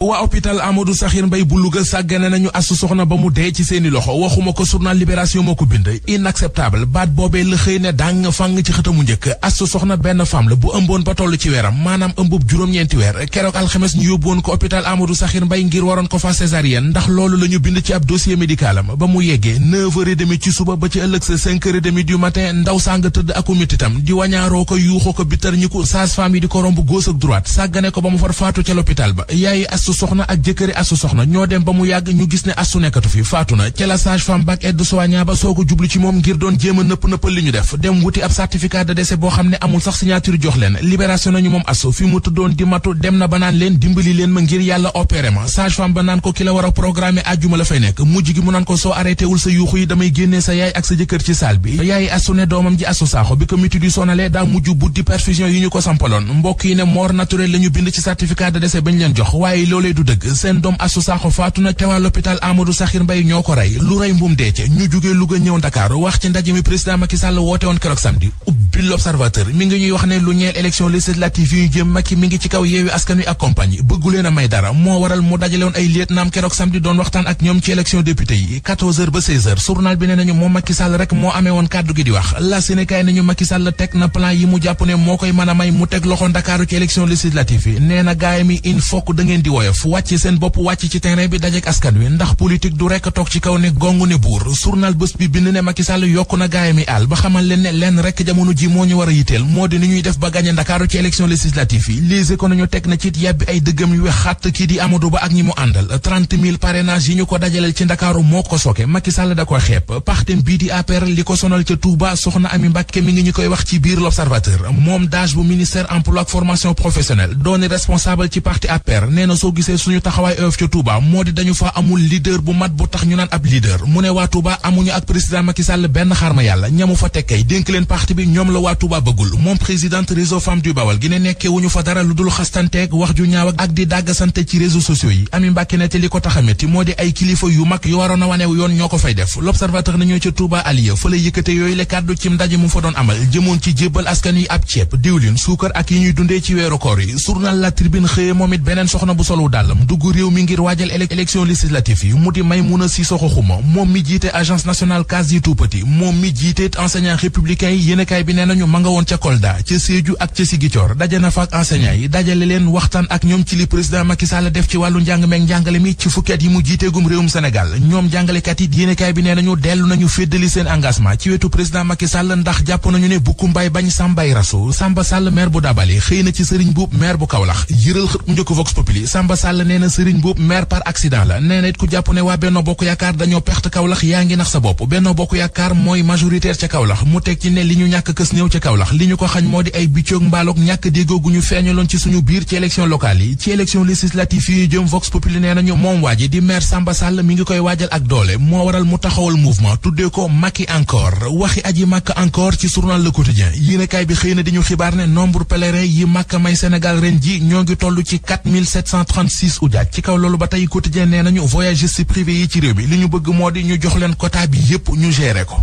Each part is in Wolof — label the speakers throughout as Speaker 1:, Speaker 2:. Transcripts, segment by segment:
Speaker 1: waa hôpital Amadou Sakhir Mbaye bu Louga sàggane nañu Astou Sokhna ba mu dee ci seeni loxo waxuma ko journal Libération moo ko bind inacceptable baat boobee la xëy ne dang fang ci xëtamu njëkk Astou Sokhna benn femme la bu ëmboon ba toll ci weeram maanaam ëmbub juróom-ñeenti weer keroog alxames ñu yóbbuwoon ko hôpital Amadou Sakhir Mbaye ngir waroon ko fa césarienne ndax loolu la ñu bind ci ab dossier médicalam ba mu yeggee 9h30 ci suba ba ci ëllëg sa 5h30 du matin ndaw sanga tëdd aku mititam di wañaaroo ko yuuxoo ko bitar ñi ko sage-femme yi di ko romb gauche ak droite sàggane ko ba mu far faatu ca l'hôpital ba yaayi Astou Sokhna ak jëkkëri Astou Sokhna ñoo dem ba mu yàgg ñu gis ne Astou nekkatu fi faatu na ca la sage-femme bak aide-soignant ba soo ko jublu ci moom ngir doon jéem a nëppal li ñu def dem wuti ab certificat de décès boo xam ne amul sax signature jox leen libération nañu moom Astou fi mu tuddoon di matu dem na ba naan leen dimbali leen ma ngir yàlla opéré ma sage-femme ba naan ko ki la war a programmer àjjuma la fay nekk mujj gi mu naan ko soo arrêté wul sa yuuxu yi damay génnee sa yaay ak sa jëkkër ci salle bi yaayi Astou ne doomam ji Astou Sakho bi ko miti di sonalee daa mujj buddi perfusion yi ñu ko sampaloon mbokk yi ne mort naturelle la ñu bind ci certificat de décès bañ leen jox waaye loolee du dëgg seen doom Astou Sakho faatu na te waa l'hôpital Amadou Sakhir Mbaye ñoo ko rey lu rey mbum deece ñu jugee Louga ñëw Dakar wax ci ndaje mi président Macky Sall woote woon keroog samedi ubbi l'Observateur mi ngi ñuy wax ne lu ñeel élection législative yi ñu jëm Macky mi ngi ci kaw Yewwi Askan Wi ak compagnie bëggu leen a may dara moo waral mu dajale woon ay lieutenant keroog samedi doon waxtaan ak ñoom ci élection député yi 14h ba 16h journal bi ne nañu moom Macky Sall rek moo amee woon kàddu gi di wax la Sénégal nañu Macky Sall teg na plan yi mu jàpp ne moo koy mën a may mu teg loxo Dakar ci élection législative yi nee na gaay mi il faut que da ngeen di woyof wàcc seen bopp wàcc ci terrain bi dajek askan wi ndax politique du rekk toog ci kaw ne gongu ne buur journal bés bi bind ne Macky Sall yokku na gaay mi àll ba xamal leen ne lenn rekk jamono ji moo ñu war a yitteel moo di ni ñuy def ba gagné Dakar ci élection législative yi lise ko nañu teg na ci yàbbi ay dëggam yu xatt kii di Amadou Ba ak ñi mu àndal 30 000 parrainage yi ñu ko dajaleel ci Ndakaaru moo ko soke Macky Sall da ko xeeb partem bii di APR li ko sonal ca Touba soxna Ami Mbacké mi ngi ñu koy wax ci biir l'Observateur moom dage bu ministère emploi ak formation professionnelle dooni responsable ci parti APR nee na soo gisee suñu taxawaay ëf ca Touba moo di dañu fa amul leader bu mat bu tax ñu naan ab leader mu ne waa Touba amuñu ak président Macky Sall benn xarma yàlla ñamu fa tekkay dénk leen parti bi ñoom la waa Touba bëggul moom présidente réseau femme du Bawal gi ne nekkee wuñu fa dara lu dul xastanteeg wax ju ñaaw ak di dàggasante ci réseaux sociaux yi Ami Mbacké ne te li ko tax a metti moo di ay kilifa yu mag yu waroon a waneew yoon ñoo ko fay def l'Observateur na ñoo ca Touba Aliya fa la yëkkate yooyu le kàddu ci ndaje mu fa doon amal jëmoon ci jébbal askan yi ab ceeb diwlin suukar ak yi ñuy dundee ci weeru koor yi journal La Tribune xëye moom it beneen soxna bu solu dàllam dugg réew mi ngir waajal élection législative yi mu di Maïmouna Sissoko Khouma moom mi jiite agence nationale case des tout-petits moom mi jiite enseignant républicain yi yéenekaay bi nee nañu ma nga woon ca Kolda ca Sédhiou ak ca Ziguinchor daje na fa ak enseignant yi dajale leen waxtaan ak ñoom ci li président Macky Sall def ci wàllu njàng meeg njàngale mi ci fukki at yi mu jiiteegum réewum Sénégal ñoom jàngalekat yi yéenekaay bi nee nañu dellu nañu féddali seen engagement ci wetu président Macky Sall ndax jàpp nañu ne bukku mbay bañ Sambay rasu Samba Sall maire bu Dabali xëy na ci Serigne Mboup maire bu Kaolack yëral xët mu njëkk Vox Populi Samba Sall nee na Serigne Mboup maire par accident la nee na it ku jàpp ne waa Benno Bokk Yaakaar dañoo perte Kaolack yaa ngi nax sa bopp Benno Bokk Yaakaar mooy majoritaire ca Kaolack mu teg ci ne li ñu ñàkk kës ñëw ca Kaolack li ñu ko xañ moo di ay biccoog mbaaloog ñàkk déggoo gu ñu feeñaloon ci suñu biir ci élection locale yi ci élection législative yi ñu jëm Vox Populi nee nañu moom waa ji di maire Samba Sall mi ngi koy waajal ak doole moo waral mu taxawal mouvement tuddee ko Macky encore waxi aji Makka encore ci journal Le Quotidien yéenekaay bi xëy na di ñu xibaar ne nombre pèlerin yi Makka may Sénégal ren ji ñoo ngi toll ci 4736 ujaaj ci kaw loolu ba tey Quotidien nee nañu voyagistes privés yi ci réew mi li ñu bëgg moo di ñu jox leen quota bi yépp ñu gérer ko.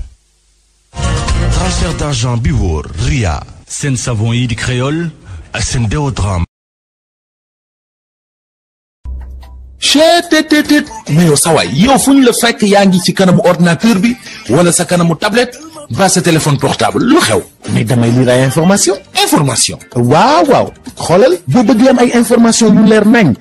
Speaker 2: transfert d'argent bi wóor Ria seen savon yi di créole ak seen déodorant.
Speaker 3: cheetetetet mais yow sawaay yow fu ñu la fekk yaa ngi ci kanamu ordinateur bi wala sa kanamu tablette ba sa téléphone portable lu xew mais damay lire ay information waaw xoolal boo bëgg am ay information yu leer nañ